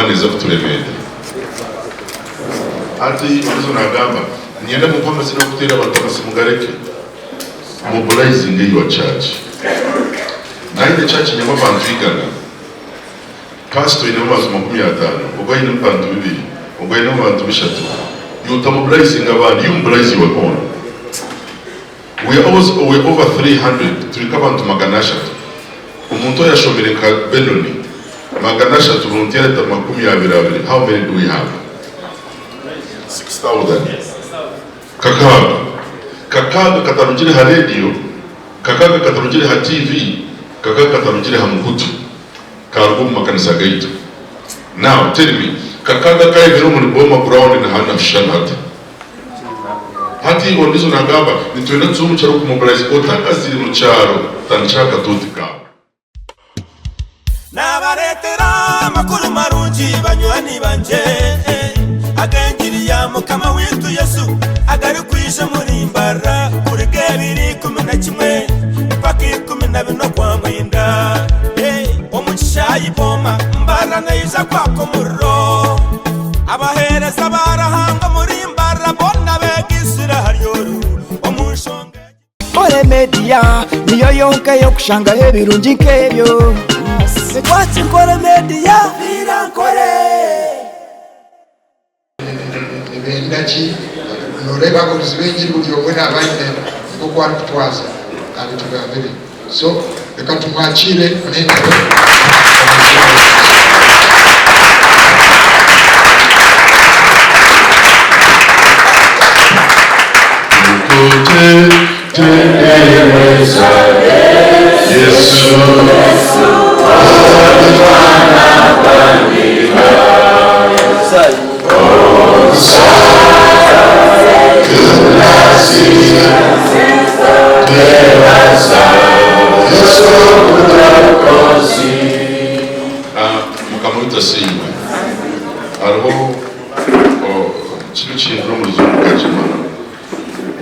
neeza kuturemeera. Hati ondiijo naagamba, Niinyenda mumpe amazina g'okuteera abantu amasimu gareke. Mobilizinge your church. Naine church nyemu abantu igana. Pastor oinemu abantu 50, ogu ainemu bantu bibiri, ogu ainemu bantu bishatu. Iwe otamobilizinga abandi, you mobilize your own. We are always, we are over 300, turi nk'abantu 300. Omuntu oyashomire nka Benoni, 300 runtu yareta 20 abiri, how many do we have? 6,000. Kakaaga. Kakaaga katarugire ha radio, kakaaga katarugire ha TV, kakaaga katarugire ha mukutu. Karuga omu makanisa gaitu. Now tell me, kakaaga kayebire omuri Boma ground nihana hushushana hata? Hati ondijo nagamba nitwenda tuze omu kyaro kumobilize otakazire mu kyaro tandikira akatuuti kawe. Naabareetera amakuru marungi banywani bangye, ag'engiri ya Mukama waitu Yesu, agarikwija omuri Mbarara kuruga ebiro 11 mpaka 14 Okwamwenda. Omu kishaayi Boma, Mbarara neija kwaka omuriro. Abaheereza ba Ruhanga omuri Mbarara boona beegaitsire ahari oru omu nshonga egi. Nkore Media niyo yonka ey'okushangaho ebirungi nk'ebyo. Nikwaki Nkore Media? Viira Nkore. Nibenda ki? Noreeba ababuurizi b'engiri buri omwe naaba aine nk'oku arikutwaza abitugambire. So reka tumwakiire n'engaro omu iziina rya Yesu. Mukama waitu asiimwe. Hariho kinu kihindura omu rujungu nkakimara.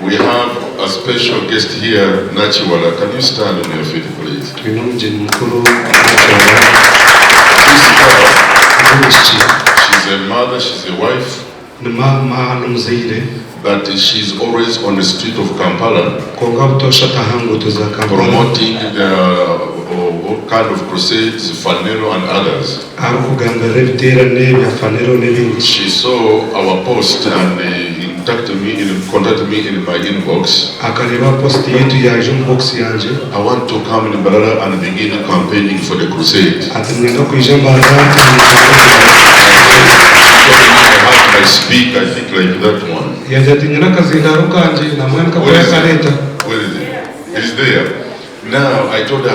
We have a special guest here, Nakiwala. Can you stand on your feet please? Twine omugyenyi mukuru Nakiwala. This girl, Omwishiki. she's a mother, she's a wife. Ni maama n'omuzaire. But she's always on the street of Kampala. Kwonka butoosha ata aha nguuto za Kampala. Promoting the all kind of crusades, Phaneroo and others. Arikugambirira ebiteerane bya Phaneroo n'ebindi. She saw our post and contacted me in contacted me in my inbox. Akareeba post yaitu yaija omu box yangye. I want to come in Mbarara and begin campaigning for the crusade. Ati niinyenda kwija Mbarara ntandike Yaagira ati, Nyine akazindaaro kangye, namwe nikako yaakareeta. Naamugira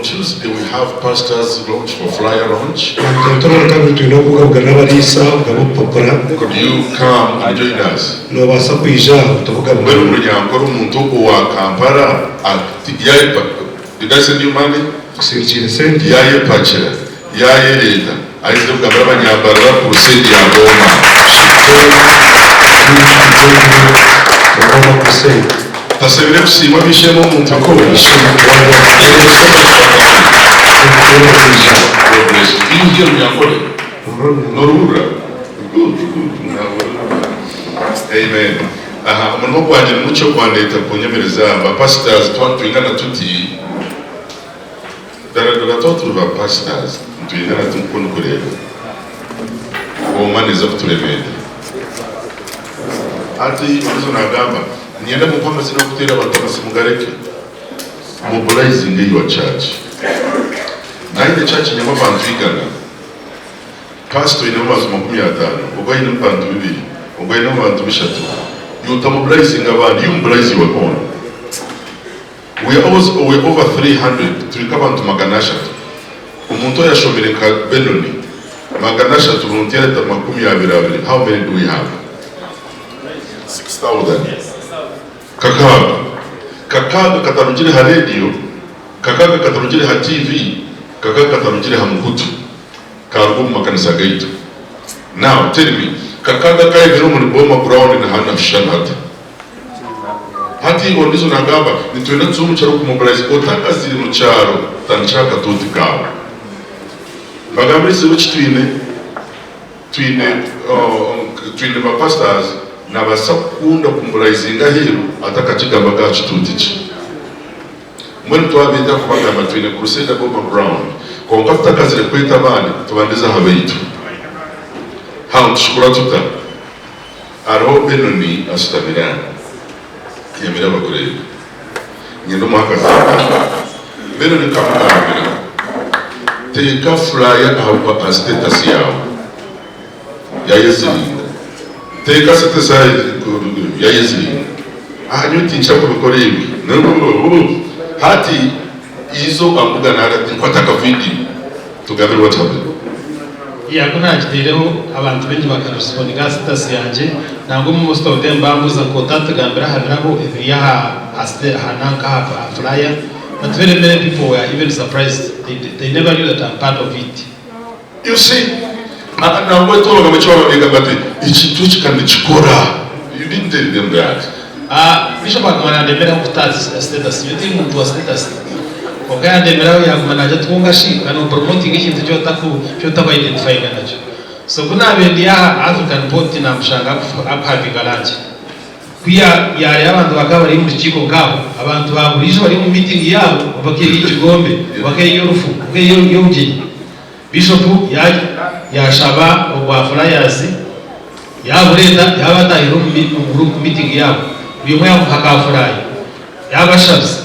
nti, Orwakabiri twine okubugabugana n'abariisa kugaba obupapura. Noobaasa kwija tubugabugane? Nkusindikiire sente. Yaayereeta aizire kugambira abanyambarara Crusade ya Boma. She came to join you for Boma Crusade. Tashabire kusiimwa ab'eishe-emwe omuntu nk'ogu. Thank you so much for coming. God bless you. Do you hear Runyankore? Noruhurira? Good, good. Amen. Aha, omurimo gwangye ni mukye ogwandeeta kunyemereza aha. Ba pastors twaba nitwingana tuti. Ddala ddala twaba turi ba pastors nitwingana tuti nk'oku ndikureeba. Boma neeza kuturemeera. Hati ondiijo naagamba, Niinyenda mumpe amazina g'okuteera abantu amasimu gareke. Mobilizinge your church. Naine church nyemu abantu igana. Pastor oinemu abantu 50, ogu ainemu bantu bibiri, ogu ainemu bantu bishatu. Iwe otamobilizinga abandi, you mobilize your own. We are always we are over 300 turi nk'abantu 300 omuntu oyashomire nka Benoni 300 runtu yareta 20 abiri how many do we have 6000 kakaaga kakaaga katarugire ha radio kakaaga katarugire ha TV kakaaga katarugire ha mukutu karuga omu makanisa gaitu now tell me kakaaga kayebire omuri Boma ground nihana hushushana hata. Hati ondiijo naagamba, Nitwenda tuze omu kyaro kumobilize. Otakazire mu kyaro, tandikira akatuuti kaawe. Mbagambire ekizibu eki twine, twine twine ba pastors nabaasa kukunda kumuraizinga aheeru atakakigambaga aha kituuti kye. Mbwenu twabeeta kubagamba twine crusade Goma ground kwonka tutakazire kweta abandi tubandize aha baitu. How nitukikora tuta? Hariho Benoni ashutamire aha ayemire abakureeba. Niinyenda omuhe akazindaaro. Benoni nkamugambira, teeka flyer aha status yaawe. Yayeziringa. Teeka status yayeziringa. Aha nyowe tinkira kubikora ebi. Hati izo ambuga nari ati nkwata aka video tugambire what happened. Yeah, ku naagitaireho abantu baingi bakarespondinga aha status yangye nangwa most of them bambuuza ngu otatugambira aha birabo ebiri aha aha nanka aha flyer but very many people were even surprised they, they never knew that I'm part of it. You see, nangwa twabagamba eki baaba bati ekintu eki ka nikikora you didn't tell them that. Bishop akaguma nandemeraho kuta status nyowe tindi muntu wa status kwonka yandemeraho yaguma nagira ati kwonka shi ka no promotinga ekintu eki otaku eki otaku identifyinga nakyo so ku nabaire ndi aha African Port namushanga aku havinga lunch ku ya yareeba abantu bakaba bari omu rukiiko nkaabo abantu ba buriijo bari omu meeting yaabo oba keri ey'ekigombe oba keri ey'orufu oba keri ey'obugyenyi Bishop yagyenda yashaba obwa flyers yabureeta yabatahirira omu group meeting yaabo buri omwe yamuha ka flyer yabashabiza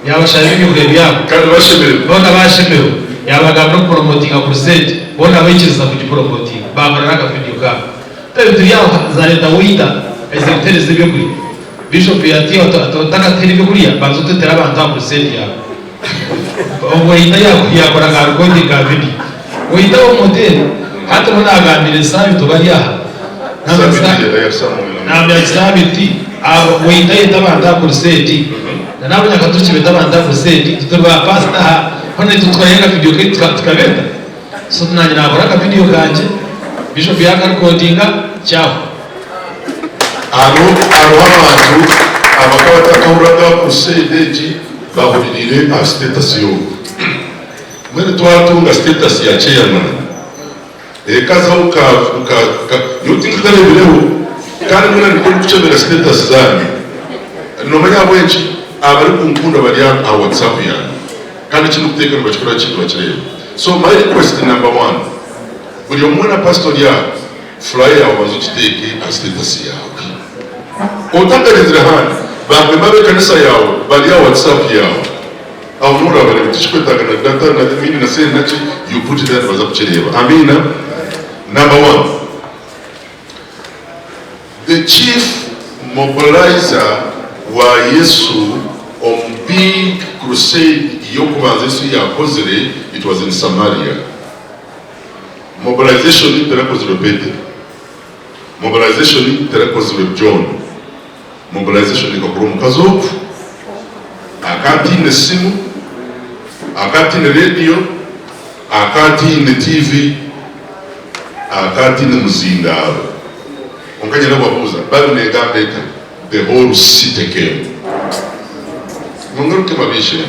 yabashabira ebyokurya byabo Kandi bashemererwa. boona bashemererwa yabagambira ku promotinga crusade boona baikiriza kugi promotinga bakora naka video kaabo Twaba turi aho zareeta waiter aize kutuhereza ebyokurya Bishop ati otakatuhaire ebyokurya banza otetere abantu aha crusade yaawe. Obwo waiter yakora ka recording ka video. Waiter w'omu hotel hati oriho nagambira Sabiiti oba ari aha nambwira ati Sabiiti waiter yeta abantu aha crusade na n'abo Nyakatoki bete abantu aha crusade itwe turi ba pastor aha hoona itwe tukorayo aka video kaitu tukabeta. So nanye nakora aka video kangye Bishop yakarecordinga kyahwa. Hariho abantu abakaba batakahuriraga aha crusade egi bahuririire aha status y'ogu. Mbwenu twatunga status ya chairman ekazaho ka ka ka nyowe tinkakareebireho kandi mbwenu nikwo ndikukyebera status zaanyu. Noomanya ahabw'enki? Abarikunkunda bari aha WhatsApp yangye kandi eki ndikuteeka nibakikora ki? Nibakireeba. So my request number one, buri omwe na pastor ori aha, flyer yaawe obanze ogiteeke aha status yaawe. Otakagyenzire ahandi, ba member b'ekanisa yaawe bari aha WhatsApp yaawe. Aho niho orabareeba, tikikwetaaga na data na mini na sente naki, you put it there nibaza kukireeba. Amiina? Number one, the chief mobilizer wa Yesu omu big crusade y'okubanza Yesu yakozire, it was in Samaria. Mobilization terakozirwe Petero. Mobilization terakozirwe John. Mobilization ekakorwa omukazi ogu. Akaba ataine simu, akaba ataine rediyo, akaba ataine TV, akaba ataine muzindaaro. Kwonka nyine kubabuuza, Bible negamba eta? The whole city came. Mungaruke mabishemu.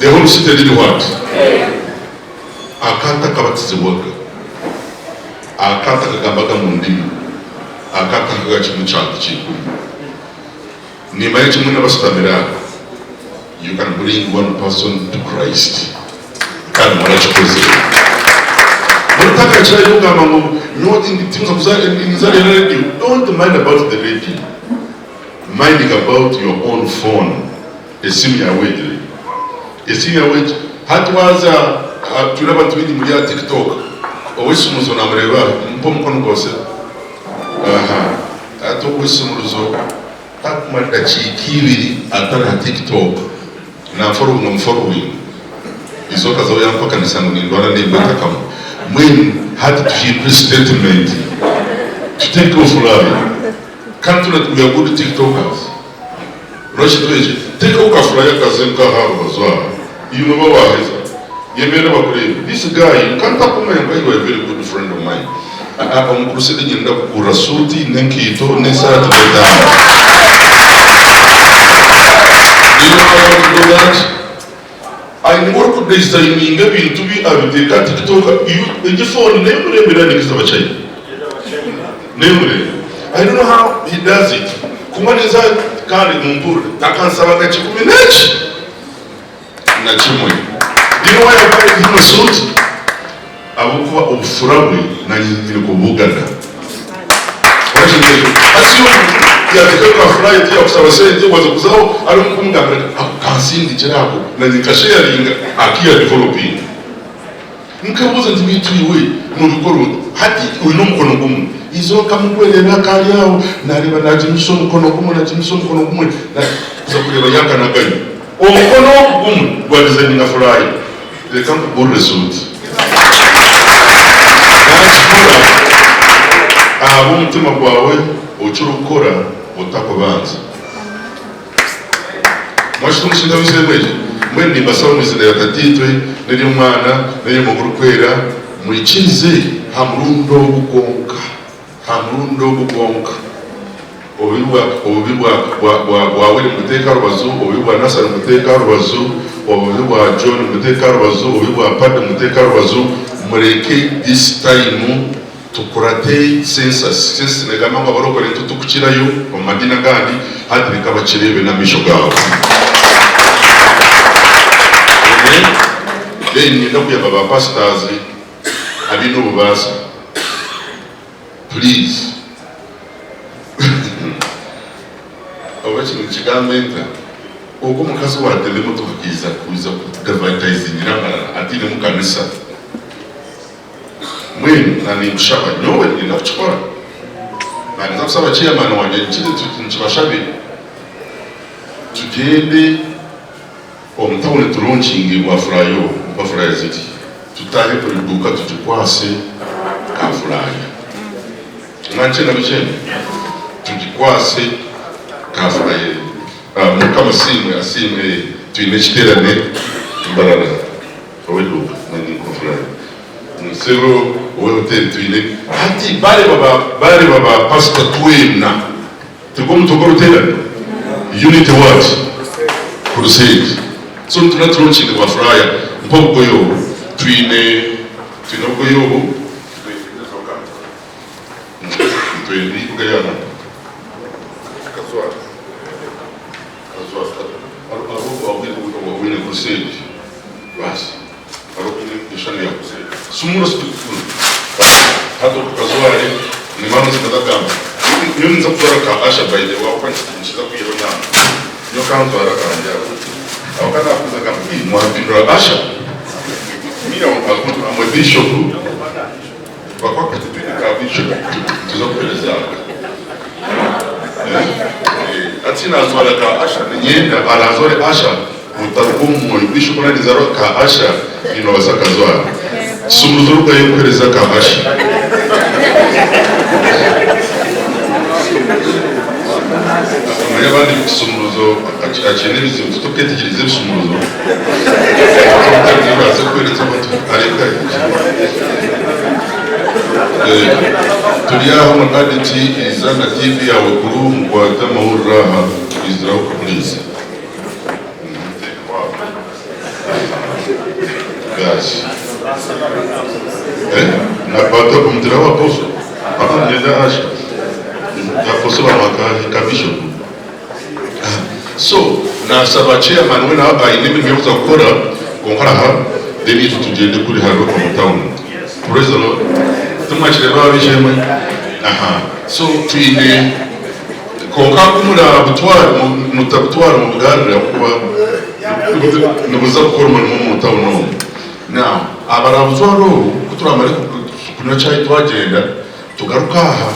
The whole city did what? Akaba atakabatizibwaga. Akaba atakagambaga mu ndimi. Akaba atakahaga kimwe kya ikumi. Nimanya kimwe n'abashutamire aha, you can bring one person to Christ. Kandi murakikozire. Mutakakirayo kugamba ngu nyowe tinza kuza ninza reero radio. Don't mind about the radio. Minding about your own phone. Esimu yaawe egire. Esimu yaawe egi. Hati waaza aha twine abantu baingi muri aha TikTok. Ow'ekishumuruzo naamureeba aha. Mpa omukono gwawe sebo. Aha. Hati ow'ekishumuruzo takumara dakiika ibiri atari aha TikTok. Naanforowinga muforowinga. Eizooba akazaho yampakanisa ngu nindwara n'embwa etakamwa. Mbwenu hati tuhindure sitetimenti tuteekeho furaaya. Kandi twena we are good TikTokers. Rwaki twegye? Teekaho ka furaya kaze nkaha aha rubaju aha. Iwe nooba waaheza. Yemerera bakureebe. This guy ka ntakumanya nka you are a very good friend of mine. Aa omu crusade niinyenda kukugurira suuti n'enkaito n'esaati n'etaaya. Do you know how I want to do that? Aine ngu orikudezayininga ebintu bi abiteeka aha TikTok egi fooni n'ey'omurembe nari n'ez'abachina? N'ey'omurembe. I don't know how he does it kwonka ninza kandi mumpurire takansabaga kikumi n'eki na kimwe. Do you know why I buy him a suit? Ahabw'okuba obufura bwe nanye nyine kubugana. Wakintu ekyo hati ogu yateekayo ka furaya tiyakusaba sente waza kuzaho arimu kumugambira nti ako kansindikire ako nanye nkasheyaringa aku ya developinga. Nkabuuza nti beitu iwe nobikora ota? Hati oine omukono gumwe eizooba nkamugwererera akari aho nareeba nagimusa omukono gumwe nagimusa omukono gumwe kuza kureeba yakanagayo omukono ogu gumwe gwa designinga furaya. Reka nkugurire suuti. Naakikora ahabw'omutima gwawe okira okukora otakubanza. Mwakita omushinga w'eisheemwe egi? Mbwenu nimbasaba omu iziina rya Tataitwe n'ery'Omwana n'ery'Omwoyo Gurikwera, mwikirize aha murundi ogu gwonka, aha murundi ogu gwonka. Obubi bwa obubi bwa bwa bwa bwa Willy mubuteeke aha rubaju, obubi bwa Nasser mubuteeke aha rubaju, obubi bwa John mubuteeke aha rubaju, obubi bwa Paddy mubuteeke aha rubaju, mureke this time tukurate census. Census negamba ngu abarokore nitwe turikukirayo omu madiini agandi, hati reka bakireebe n'amaisho gaabo. Amen. Then niinyenda kuyamba ba pastors abaine obubaasa. Please oba kinu nikigambe nta ogwo omukazi owatema emotoka akaiza kuza kudavataizingira amarara ataine mu kanisa mbwenu na ninkushaba nyowe niinyenda kukikora naninza kusaba chairman wangye nkire nkibashabe tugyende omu tawuni turonkinge bwa furaya obu bwa furaya ziri Tutaahe buri duuka tugikwase ka furaya. Mwakyenda mukyenda? Tugikwase ka furaya. Mukama asiimwe asiimwe twine ekiterane Mbarara ow'eduuka nanye nka furaya. Sebo owe hoteri twine hati bareeba ba bareeba ba pastor twena turi omutwe gw'oruterane unity what crusade so nituna turonkinga bwa furaya mpa obugoye obu twine twine obugoye obu Otaruga omu mwoyo bishop narizarwa ka usher ninobasa akazwara kisumuruzo rugayo kuhereza ka usher. Omanya abandi kisumuruzo akiine ebizibu tituketegereza ebisumuruzo baze kuhereza abantu areka turi aho na aditi iza na TV yawe kuru mukwate amahurire aha iziraho please. So nasaba chairman we nawe aine emirimo yokuza kukora kwonka araha then itwe tugyende kuri hariho omu town. Praise the Lord. Timwakireeba ab'eishe-emwe? Aha. So twine. Kwonka ku muraabutware, mutabutwara mubugarure ahabw'okuba nibuza kukora omurimo omu tawuni omu. Now, abaraabutware obu, ku turamare kunywa chai twagyenda, tugaruke aha,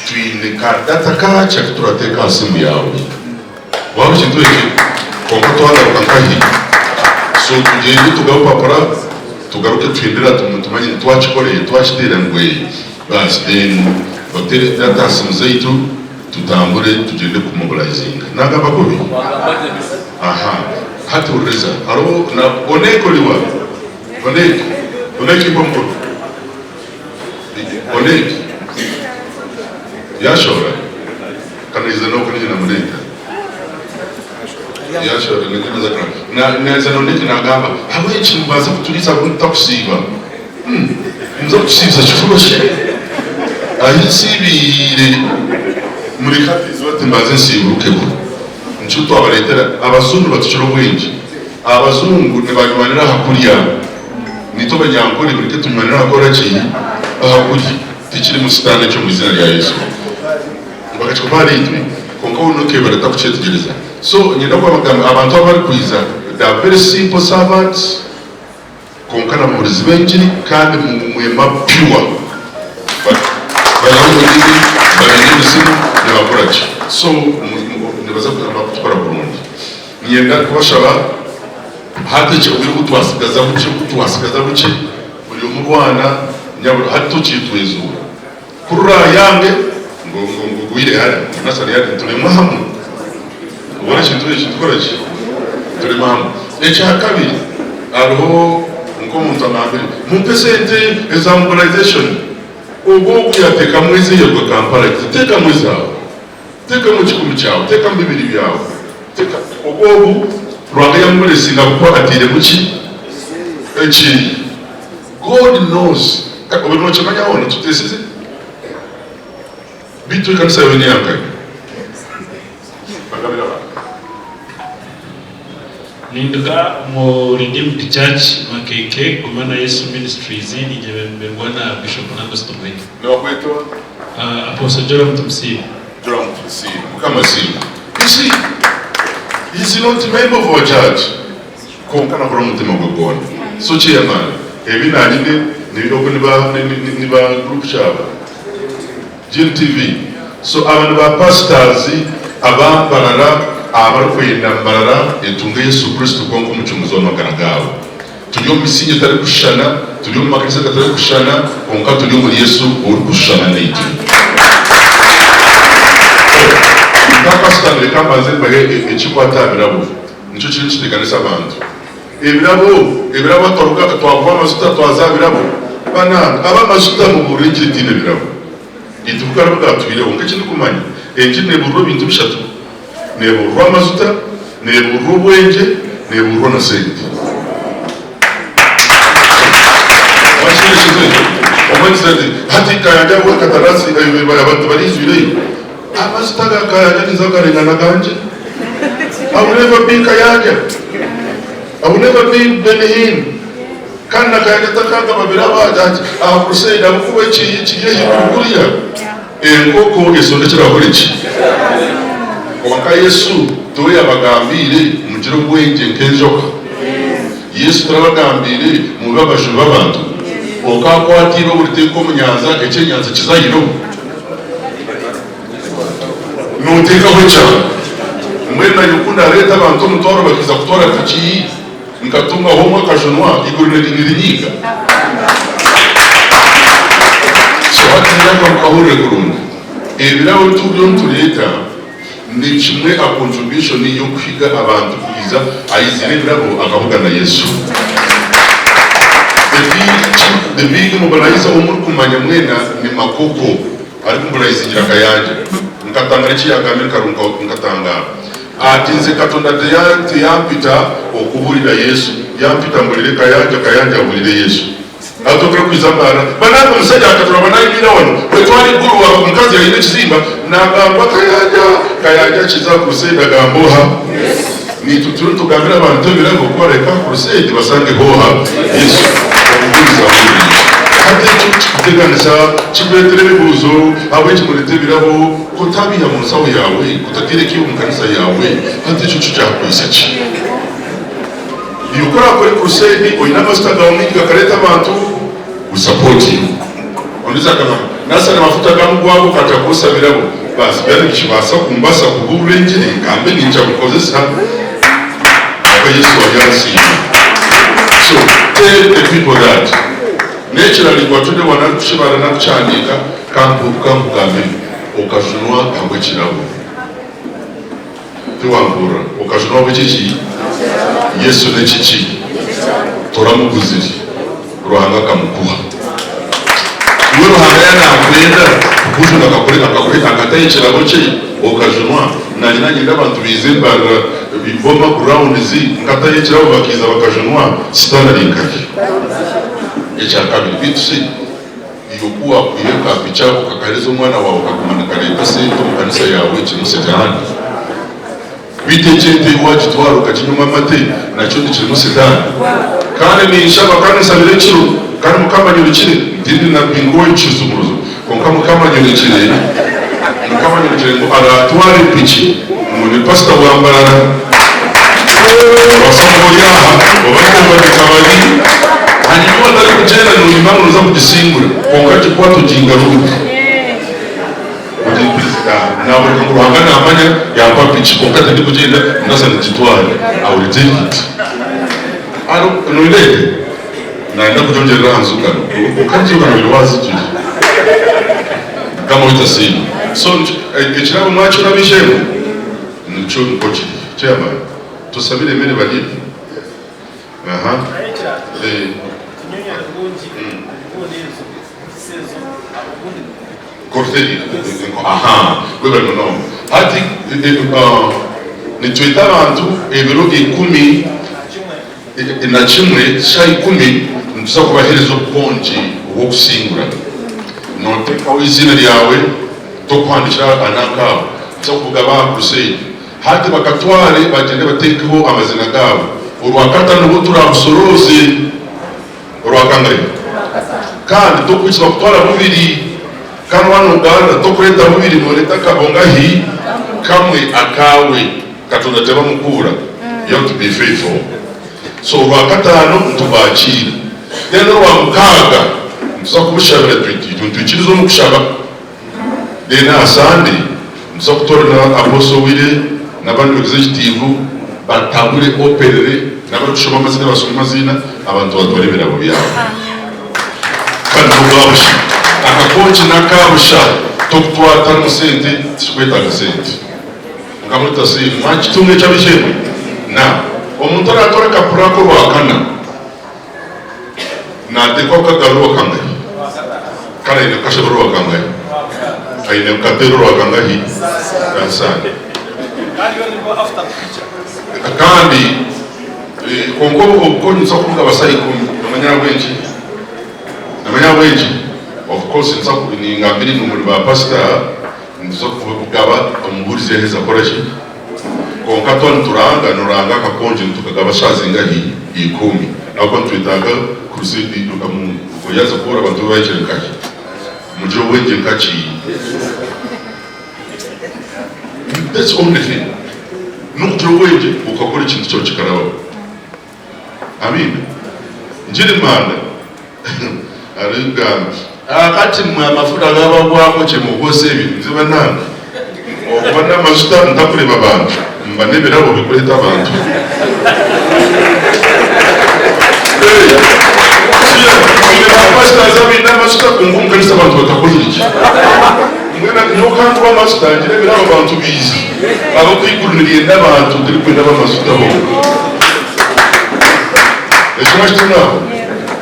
twine ka data kakye aku turateeka aha simu yaawe. Waaba ekintu eki, kwonka twagaruka nkahi? So tugyende tugabe obupapura, tugaruke tuhindure aha tumanye ngu twakikora, twakiteera ngu Baasi then batere data aha simu zaitu tutambure tugyende ku mobilizinga. Nagamba kubi? Aha hati huririza hariho na Onek oriwa? Onek, Onek impa omukono. Onek yashohora? Kanaija nawe oku niinye namureeta. Naza noneki nagamba ahabw'enki nimubaasa kuturiisa buri tutakusiiba? Nimuza kutusiibisa kifuba shi? Ahi nsiibiire mureke hati eizooba ati mbanze nsiiburukeho. Nikyo twabareetera. Abazungu nibatukira obwengye. Abazungu nibanywanira aha kurya. Naitwe Abanyankore mureke tunywanire aha kukora ki? Aha kurya. Tikirimu sitaane ekyo omu iziina rya Yesu. Bakakikuba ahari itwe kwonka we nokeebara takukyetegyereza. So nyenda kubagambira abantu abarikwija they are very simple servants kwonka nababuurizi b'engiri kandi mwema pure. Bari omu ndimi, baine emizimu nibakora gye. So nibaza kugamba kutukora kurungi. Niinyenda kubashaba hati ekyo obwire obu twasigaza bukye, obu twasigaza bukye buri omwe orwana nyabura hati tokitwezuura. Kurura yange ngu ngu ngwire hare ngu nasari hare turemwe hamwe obone ekintu eki tukore ki turemwe hamwe. Ekyakabiri hariho nk'omuntu angambire mumpe esente eza mobilization ogwo ogu yatekamu eze yaruga Kampala ati tekamu ezawe tekamu ekikumi kyawe tekamu bibiri byawe teka ogwo ogu Ruhanga yamuburesinga ahabw'okuba ateiremu ki eki. God knows obu nokimanya hoona tutesize beitu ekanisa yaawe neyankahi? Bagabire abantu. Ninduga omu Redeemed Church Makeeke Guma na Yesu Ministries ninyebemberwa na Bishop Nandos Tumwine. Nibakweta oha? Apostle Joram Tumusiime. Joram Tumusiime. Mukama asiimwe. You see, he's not member of our church. Kwonka nakora omutima gwe gwona. So chairman ebi nanyine ogu ni ba group ki aba? GMTV so aba ni ba pastors aba Mbarara abarikwenda Mbarara etunge Yesu Kristo kwonka omucunguzi wamagara gaabo. Turi omu misingye etarikushushana, turi omu makanisa gatarikushushana kwonka turi omuri Yesu orikushushana naitwe. Nka pastor reka mbanze mbahe ekikwata aha birabo. Nikyo kiriyo nikiteekanisa abantu. Ebirabo, ebirabo twaruga twaguha amajuta twaza aha birabo. Banange, ab'amajuta mubuurire engiri tihaine birabo. Itwe ku karabo kaatwireho, nk'eki ndikumanya, engiri neebuurirwa ebintu bishatu, neebuurirwa amajuta, neebuurirwa obwengye, neebuurirwa na sente. Mwakihurira ekintu ekyo? Omwe agize ati, hati Kayanja we Katarasi abantu tibaraijwireyo. Amajuta ga Kayanja ninza kugarenga n'agangye. I will never be Kayanja. I will never be Benny Hinn. Kandi na Kayanja takagaba birabo aha crusade ahabw'okuba eki kiri ahaiguru kuriya. Enkoko esonda ekirakora eki. Kwonka Yesu tiwe yabagambiire mugire obwengye nk'enjoka? Yesu tarabagambiire mube abajubi b'abantu? Okakwata eirobo oriteeka omu nyanja, eky'enyanja kize aha irobo? Nooteekaho ekyanga. Mbwenu naanye ku ndaareete abantu omutwaro bakaija kutwara piki, nkatungaho omwe akajunwa, eiguru nirinyiiga? So hati nyabura mukahurire kurungi. Ebirabo ebi turiyo nitureeta ni kimwe aha contribution y'okuhiga abantu kwija aizire ebirabo akabugana Yesu. The big, the big mobilizer ou murikumanya mwena ni Makoko. Arikumburaizingira Kayanja, nkatangara eki yaagambire nkaruhuka nkatangaara. Ati, Nze Katonda tiyampita okubuurira Yesu, yampita mbuurire Kayanja, Kayanja abuurire Yesu. Atokire kwiza Mbarara. Banange omusaija akaturaba nayimirira wano bwetwari Gulu omukazi ayine ekizimba nagamba Kayanja, Kayanja akiza aha crusade agamba oha? Naitwe turiyo nitugambira abantu ebirabo kubareka aha crusade basangeho oha? Yesu. Omubuurizi abuurire Yesu. Hati ekyo kikuteganisa, kikureetera ebibuuzo, ahabw'enki mureeta ebirabo? Kotabiiha mu nsaho yaawe, kotateera ekiibo omu kanisa yaawe, hati ekyo kyo kyakukwisa ki? Iwe ku orakore crusade oine amajuta gaawe maingi gakareeta abantu, we support you. Ondiijo akagamba ngu nasara amafuta gamugwaho kati akozesa birabo. Basi byaba nikibaasa kumbasa kubuurira engiri ngambe niija kukozesa ahabwa Yesu aryansiima. So tell the people that. N'ekirala Igwatudde wano arikukibara nakukihandiika kankugambire okajunwa ahabw'ekirabo. Tiwampurira? Okajunwa ahabw'ekiki? Yesu n'ekiki? Toramuguzire. Ruhanga akamukuha. Iwe Ruhanga yaaba naakwenda kukujuna akakuha akataho ekirabo kye okajunwa, naanye nanyenda abantu baije Mbarara Boma grounds nkatayo ekirabo bakaija bakajunwa sitaani ari nkahi? Ekyakabiri beitu shi iwe ku waakwiha ka piki ako okakahereza omwana waawe kaguma nikareeta sente omu kanisa yaawe kirimu sitaani? Beitu egi ente ei waagitwara okaginywamu amate nakyo tikirimu sitaani? Kandi ninshaba kandi nsabire ekiro kandi Mukama anyorekire ntindi nabbi nk'ow'ekishumuruzo kwonka Mukama anyorekire Mukama anyorekire ngu araatware piki ngu ni pasita wa Mbarara Nobaasa kuba ori aha oba nkobanika bari hanyima otarikugyenda noyima ngu noza kugisingura kwonka gikwate ogingarure. Naayoreka ngu Ruhanga naamanya yampa piki kwonka tindikugyenda ndaza nigitwara. I will take it. Noyenda ente? Nayenda kugyongyerera aha nzugano kwonka enzugano oine waazigire. Mukama waitu asiimwe. So ekirabo mwakibona ab'eishe-emwe? Nikyo nikwo kiri. Chairman, tusabire emere barye. Aha. Cordelia, Ahaa, webare munonga. Hati nitweta abantu ebiro 11 shaaha ikumi nituza kubahereza obukongi obw'okusingura. Noteekaho eiziina ryawe, tokuhandikira ananka aho, nituza kubugaba aha crusade. Hati bakatware bagyende bateekeho amaziina gaabo. Orwakataano nibwo turaabusorooze. Orwakangahi? Kandi tokwikiriza kutwara bubiri. Kandi waaba nogarura tokureeta bubiri noreeta akabongahi kamwe akaawe. Katonda tabamukuura. You have to be faithful. So orwakataano nitubakiira. Then orwamukaaga nituza kubushabira nitwikiriza omu kushaba. Then aha Sunday nituza kutoorana Apostle Willy n'abandi executive batabure openly n'abarikushoma amaziina bashome amaziina abantu batware ebirabo byabo. Kandi n'obwabusha. Akakoki n'akabusha tokutwara tarimu sente tikikwetaaga sente. Mukama waitu asiimwe. Mwakitunga ekyo ab'eishe-emwe? Now omuntu aratwara akapura k'orwakana Naateekwa kukagarura orwakangahi? Kare aine kukashaba orwakangahi? Aine kukateera orwakangahi? Kansande. Kandi kwonka obukonyi nituza kubugaba shaaha ikumi. Noomanya ahabw'enki? Noomanya ahabw'enki? Of course nituza ningambira imwe muri ba pasita, nituza kubugaba omubuurizi yaaheza kukora ki? Kwonka twaba nituranga, nuranga akakongi nitukagaba shaaha zingahi? Ikuumi. Ahabw'okuba nitwetaaga crusade eiduka mungu. Yaaza kubuurira abantu be bahikire nkahi? Mugire obwengye nkaki? That's the only thing. N'okugira obwengye okakora ekintu kyawe kikarabaho. Amiina. Ngira emanda arikugamba akati mwe amafuta gabagwako kyemukoze ebi nze banange okuba namajuta ntakureba bantu mba nebirabo bikureta abantu twine ba pastors abaine amajuta kwonka omukanisa abantu batakozireki mbwenu nyowe kankuba amajuta ngire ebirabo abantu biize ahabw'okuba eiguru niryenda abantu tirikwenda abamajuta bonka. Ekyo mwakituna aho?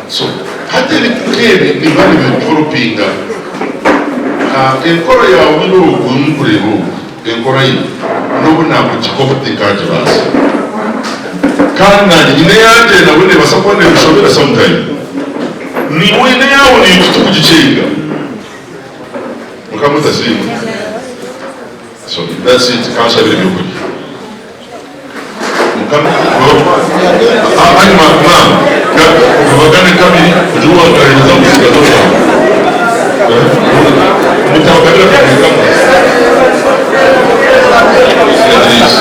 So hati ebintu nk'ebi nibiba nibidevelopinga. Enkora ya Willy ogu ei murikureeba ogu, enkora ye n'obu naakugikora tinkagibaasa. Kandi naanye nyine eyangye nabwo neebaasa kuba neemushobera sometime. Naiwe oine eyaawe naitwe tikugikyenga. Mukama otasiimwe. So that's it kanshabire ebyokurya. Mukama hanyuma mama mubagane kabiri ugire owakahereza omutsigazi owawe. Mutabagabira kabiri kamwe. Idris.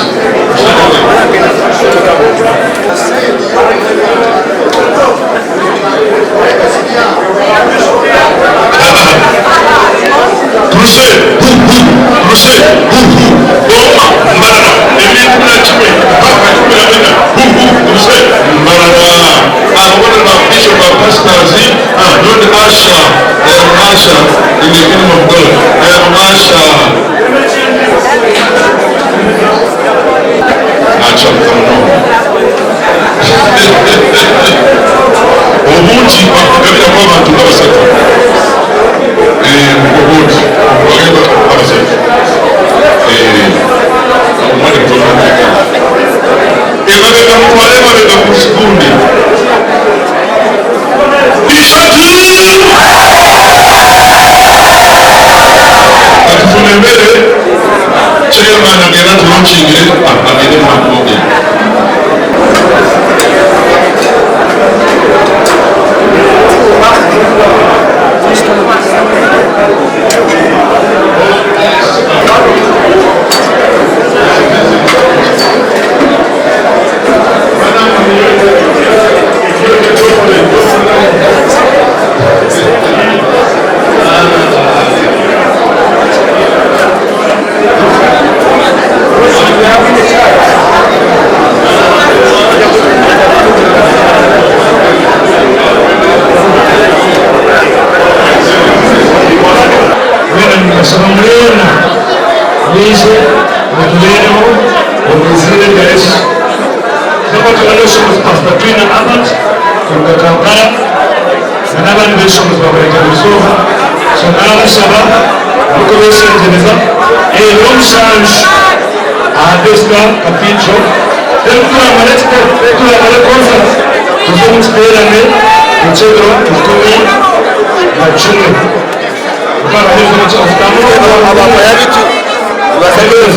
Turuse hu hu turuse hu hu Boma Mbarara 2011 mpaka 14 hu hu turuse Mbarara Abo boona ni ba bishop ba pastors ah nyowe ndi usher I am usher in the kingdom of God I am usher Nacamuka munonga Obungi bakugabiramu abantu nka basatu. Obwo obungi bakugabiramu nka basatu. Omwanya mutono ogw'ekika. Nabashaba mwena mwije mutubeereho omu iziina rya Yesu. Nk'oku twine n'obushobozi Pastor Twine Albert kuruga Kampala na n'abandi b'eshongozi baburenga burizooba. So nabashaba ndikubeshengyereza ebiro mushanju aha Besta Cathedral then kuturamara kuturamara concert tuze omu kiterane eky'ebiro 11. Abakwaya bitu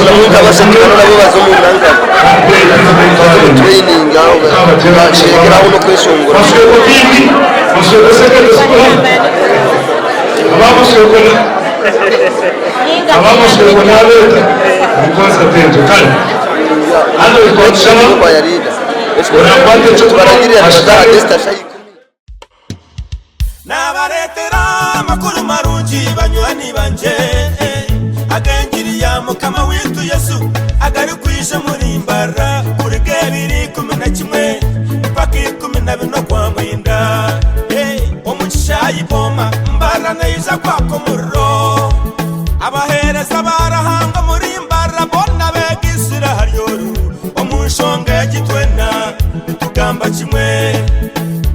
nabo baza omu nanka baza omu training aho bashegeraho n'okweshongora. Masweko TV, Masweko Secondary School, abamasweko abamasweko n'abeeta omu concert egyo. Kale hano twakushaba Kwaya leader orakwata ekyokunywa tubaragirira nibaza ashutame. Desta Shayi. Nabaretera amakuru marungi banywani banje, ag'enjiri ya Mukama witu Yesu agari kwija muri Mbara kuriga 2011 mpaka 14 kwa mwenda. Hey, omu kishayi Boma Mbara naija kwaka omuriro, abahereza barahanga muri Mbara bona begisira haryoru omu nshonga egi twena nitugamba kimwe.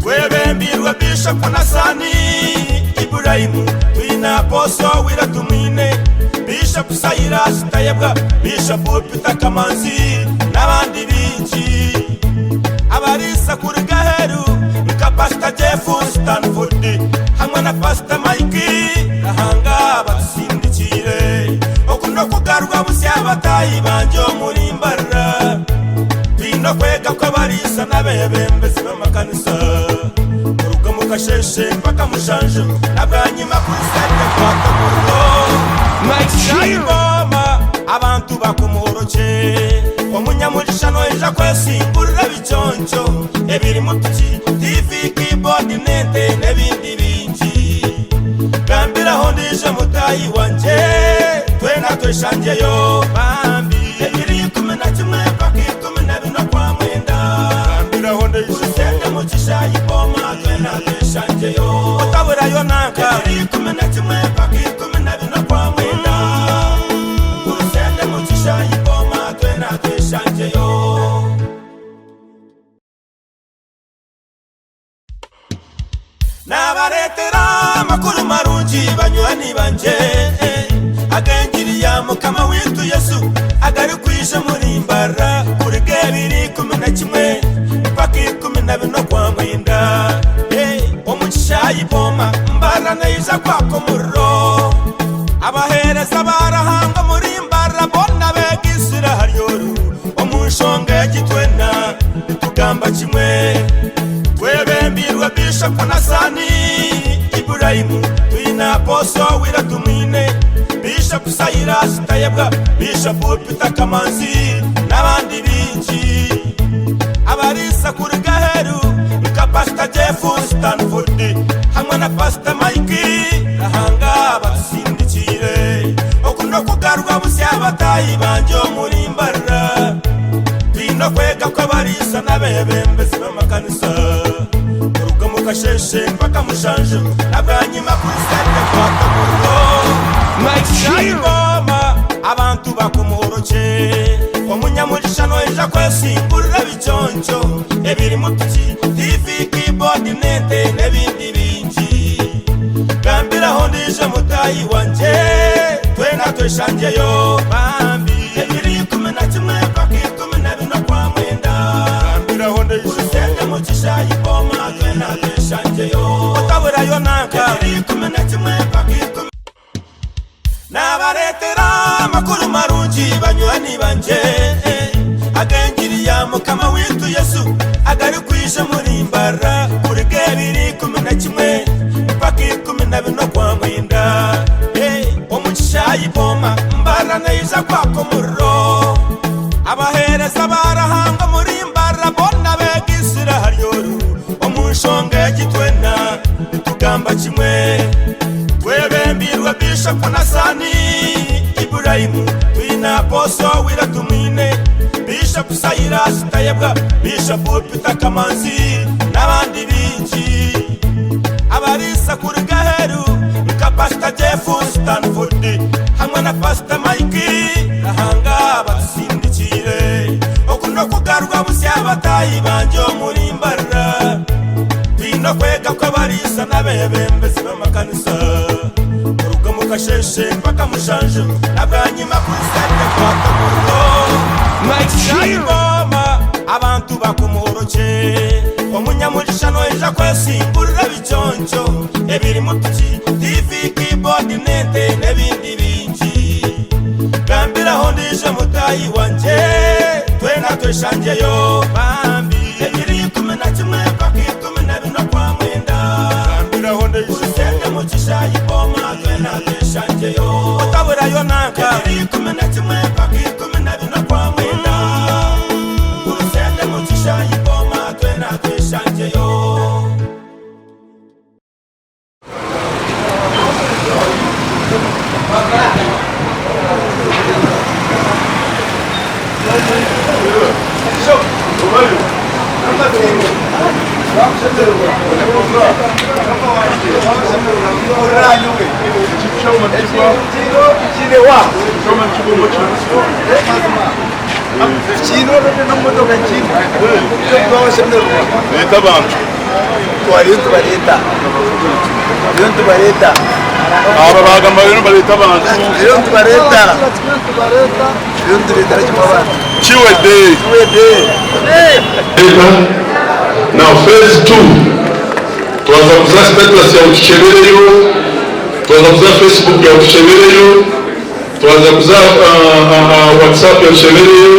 Twebembirwe Bishop Nasani Ibrahimu, twina Apostle Wira Tumwine, Bishop Cyrus Tayebwa, Bishop Peter Kamanzi n'abandi bingi, abarisa kuri Gaheru nka Pastor Jeff Stanford hamwe na Pastor Mike Rahanga batusindikire okuno kugarwa busya batayi banje omuri Mbarara. Twine kwega kw'abarisa n'abebembezi b'amakanisa kuruga mu kasheshe mpaka mushanju na bwanyima kuri sente kwaka muriro Boma abantu bakomoroke omunyamugisha noija kwesingurira biconco ebiri mu piki, TV, keyboard nente n'ebindi bingi. Gambiraho ndije mutayi wanje twena tweshangeyo bambi 2011 mpaka 14 kwa mwenda. Gambiraho ndije urusende mu kishayi Boma twena tweshangeyo otaburayo nanka 2011 mpaka 14 kwa mwenda. Urusende mu kishayi Boma twena tweshangeyo. Nabaretera amakuru marungi banywani banje, ag'enjiri ya Mukama witu Yesu agari kwija muri Mbara kuriga 2011 mpaka 14 kwa mwenda. Hey, omu kishayi Boma Mbara naija kwaka omuriro, abahereza barahanga muri Mbara bona begisira haryoru omu nshonga egi twena nitugamba kimwe. Twebembirwe Bishop Nasani Ibrahimu, twina Apostle Wira Tumwine, Bishop Cyrus Tayebwa, Bishop Peter Kamanzi n'abandi bingi, abarisa kuri Gaheru nka Pastor Jeff Stanford hamwe na Pastor Mike Rahanga batusindikire okuno kugarwa busya batayi banje omuri Mbarara. Twine kwega kw'abarisa n'abebembezi b'amakanisa kuruga mu kasheshe mpaka mushanju na bwanyima kuri sente kwaka muriro Boma abantu bakomoroke omunyamugisha noija kwesingurira biconco ebiri mu piki, TV, keyboard nente n'ebindi bingi. Gambiraho ndije mutayi wanje twena tweshangeyo bambi 2011 mpaka 14 kwa mwenda. Gambiraho ndije urusende mu kishayi Boma twena tweshangeyo otaburayo nanka 2011 mpaka ikumi. Nabaretera amakuru marungi banywani banje, ag'enjiri ya Mukama witu Yesu agari kwija muri Mbara kuriga 2011 mpaka 14 kwa mwenda. Hey, omu kishayi Boma Mbara naija kwaka omuriro, abahereza barahanga muri Mbara bona begisira haryoru omu nshonga egi twena nitugamba kimwe. Twebembirwe Bishop Nasani Ibrahimu, twina Apostle Wira Tumwine, Bishop Cyrus Tayebwa, Bishop Peter Kamanzi n'abandi bingi, abarisa kuri Gaheru nka Pastor Jeff Stanford kanisa kuruga omu kasheeshe mpaka mushanju na bwanyima kuhitsya kwaka omuriro. Ekishaayi Boma abantu bakomoorokye. Omunyamugisha noija kwesingurira ebiconco ebirimu piki, tiivi, kiiboodi n'ente n'ebindi bingi. Gambiraho ondiijo mutaahi wangye twena tweshangyeyo bambi. Ebiro 11 mpaka 14 Okwamwenda. Gambiraho ondiijo Orusente mu kishaayi Boma twena tweshangyeyo. Otaburayo nanka. Ebiro 11 mpaka 14 Okwamwenda. Orusente mu kishaayi Boma twena tweshangyeyo. Leeta abantu. Aba bagamba bariyo nibareeta abantu. Kiwedde. Now phase 2 twaza kuza status yawe tukyebereyo, twaza kuza Facebook yawe tukyebereyo, twaza kuza WhatsApp yawe tukyebereyo,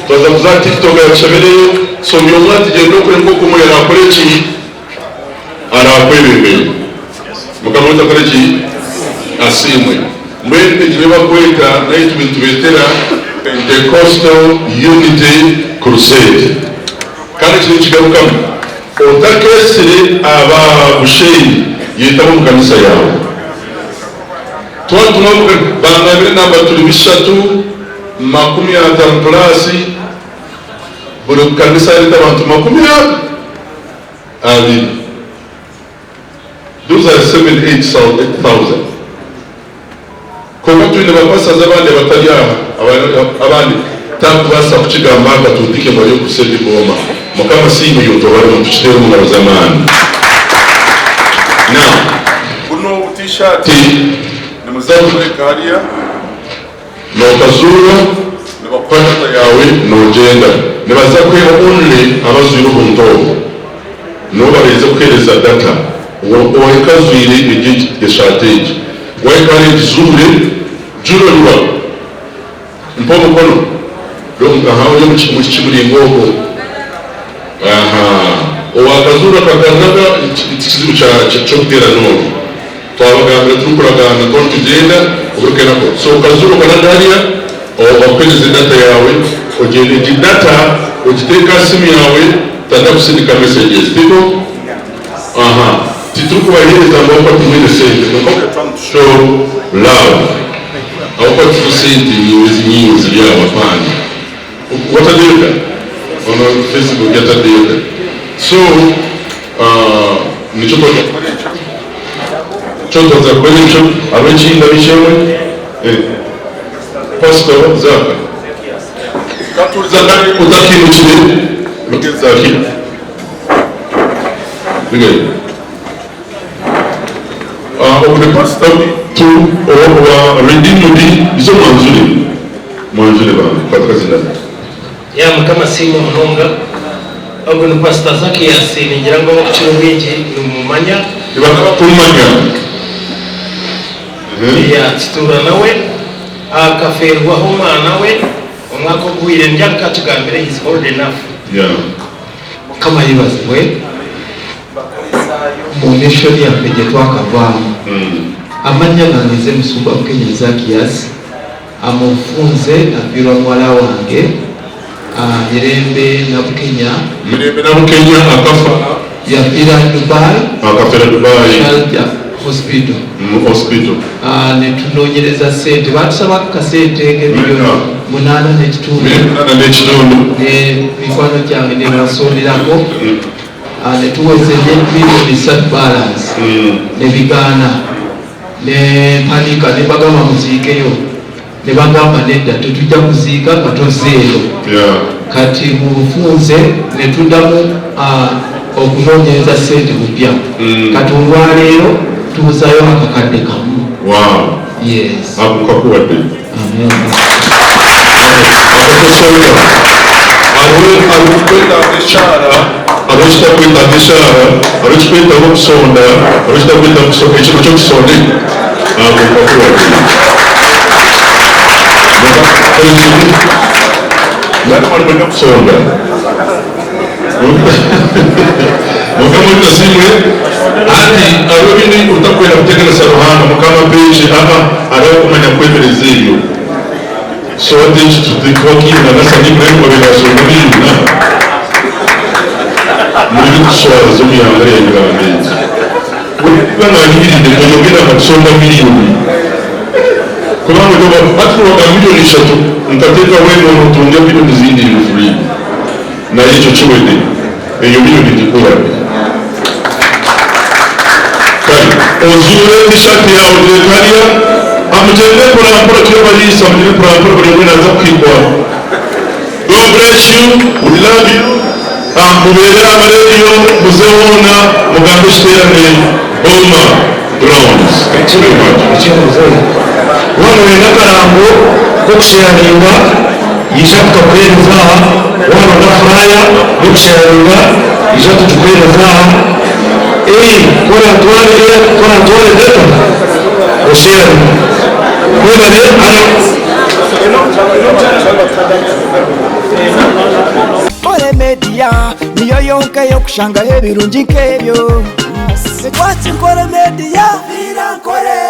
twaza kuza TikTok yawe tukyebereyo. So buri omwe atugyende okure nk'oku omwe arakore ki? Arakwebembere. Mukama waitu akore ki? Asiimwe. Mbwenu egi niyo barikweta naitwe nitubeetera Pentecostal Unity Crusade. Kandi eki ninkigarukamu, otakeesire aba bushenyi, yeta ab'omu kanisa yaawe. Twatuma ab'omu kanisa, bangambire namba turi 350 pulaasi, buri kanisa yareeta abantu 20. Those are seven eight thousand. Kwonka twine ba pastors abandi abatari aha abandi takubaasa kukigamba aha katuuti ke ngu ariyo crusade Boma. Mukama asiimwe iwe otobare omuntu kiteera omu ngaro z'amaani. Now buno obu t-shirt nimuza kubureka hariya nokazuura nibakuha data yaawe nogyenda. Nibaza kuheebwa only abazwire obuntu obu. Nibo baraize kuheereza data. Owahika azwire egi eshaati egi. Wahika hariya egizuure, juura oriwa? Mpa omukono. Aha ori omu kimuringo okwo. Aha. Owakazuura akakanaga tikizibu ky'okuteerana oru. Twabagambira turikuragaana twaba nitugyenda oburikenda ko. So okazuura okanaga hariya, bakuheereze data yaawe ogyende. Egi data ogiteeke aha simu yaawe tandika kusindika messages. Tikwo? Aha. Titurikubaheereza ngu ahabw'okuba timwine sente kwonka show love. Ahabw'okuba tizo sente nyowe ezi nyine ziri aho apaana. Watadeeka? On Facebook yatadeeka. So nikyo twaza kukora ekyo. Nikyo twaza kukora ekyo. Hariho ekindi ab'eishe-emwe? Pastor Zaaka. Otakiimukire Zaaki. Ogu ni pastor waitu owa Redeemed izo mwanjure mwanjure bambi kwata akazina. Ya Mukama asiimwe munonga. Ogu ni Pastor Zacchaeus ningira ngu abakukira obwingi nimumumanya. Nibanga bakumumanya. Ya tutuura nawe akafeerwaho omwana we omwaka oguhweire nindya nkakigambire he is old enough. Yeah. Mukama ayebazibwe. Omu mission yaffe gye twakavaamu. Amannya gange nze Musumba Bukenya Zakias, amufunze nafiirwa muwala wange Mirembe Nabukenya. Mirembe Nabukenya akafa. Yafiira Dubai. Akafira Dubai. Sharjah Hospital. Mu hospital. Netunoonyereza sente baatusaba akasente k'emiliyoni munaana n'ekitundu. Miliyoni munaana n'ekitundu. Ne mikwano gyange nebasonderako netuweza miliyoni satu balance nebigaana nempanika nebagamba muziikeyo nebagamba nedda tetujja kuziika nga tozzeeyo. Kati mu bufunze netuddamu okunoonyereza sente bupya. Kati olwaleero Kutuuzayo akakadde kamu. Wow. Yes. Ako nkakuwadde. Amen. Akatosonga. Hariho arikukwetaaga eshaara, hariho ekitakwetaaga eshaara, hariho ekirikwetaaga okusonda, hariho ekitakwetaaga kusonda, ekiro ky'okusonda ekyo. Ako nkakuwadde. Nani mwarikwenda kusonda? Mukama asiimwe. Hati hariho ebindi otakwenda kutegereza Ruhanga Mukama mpeeki aha hariho okumanya kwemereza ebyo. So hati eki tutikuba kiine na sani mbwenu babe basonda miliyoni aha. Mureke kutuswaza omu ihanga rya Uganda egi. Bwekuba nayimiridde toyogera nka kusonda miliyoni. Kubanga oba hati noga 3 miliyoni nkateekaho enono otunge miliyoni zindi iri free. Naye ekyo kiwedde. Eyo miliyoni ngikuwadde. Kale ozuule t-shirt yawe oteeke hariya amugyende mpora mpora turi abariisa mugende mpora mpora buri omwe naaza kuhikwa. God bless you. We love you. Mubeere amarediyo muze hoona mugambe ekiterane Boma Grounds. Thank you very much. Wano wenda akarango k'okusharinga yija tukakuheereza aha. Wano na flyer y'okusharinga yija tugikuheereza aha. Kora ntware data osharinga kwebare hano. Nkore Media niyo yonka y'okushangaho ebirungi nk'ebyo. Twaki Nkore Media. Nkore.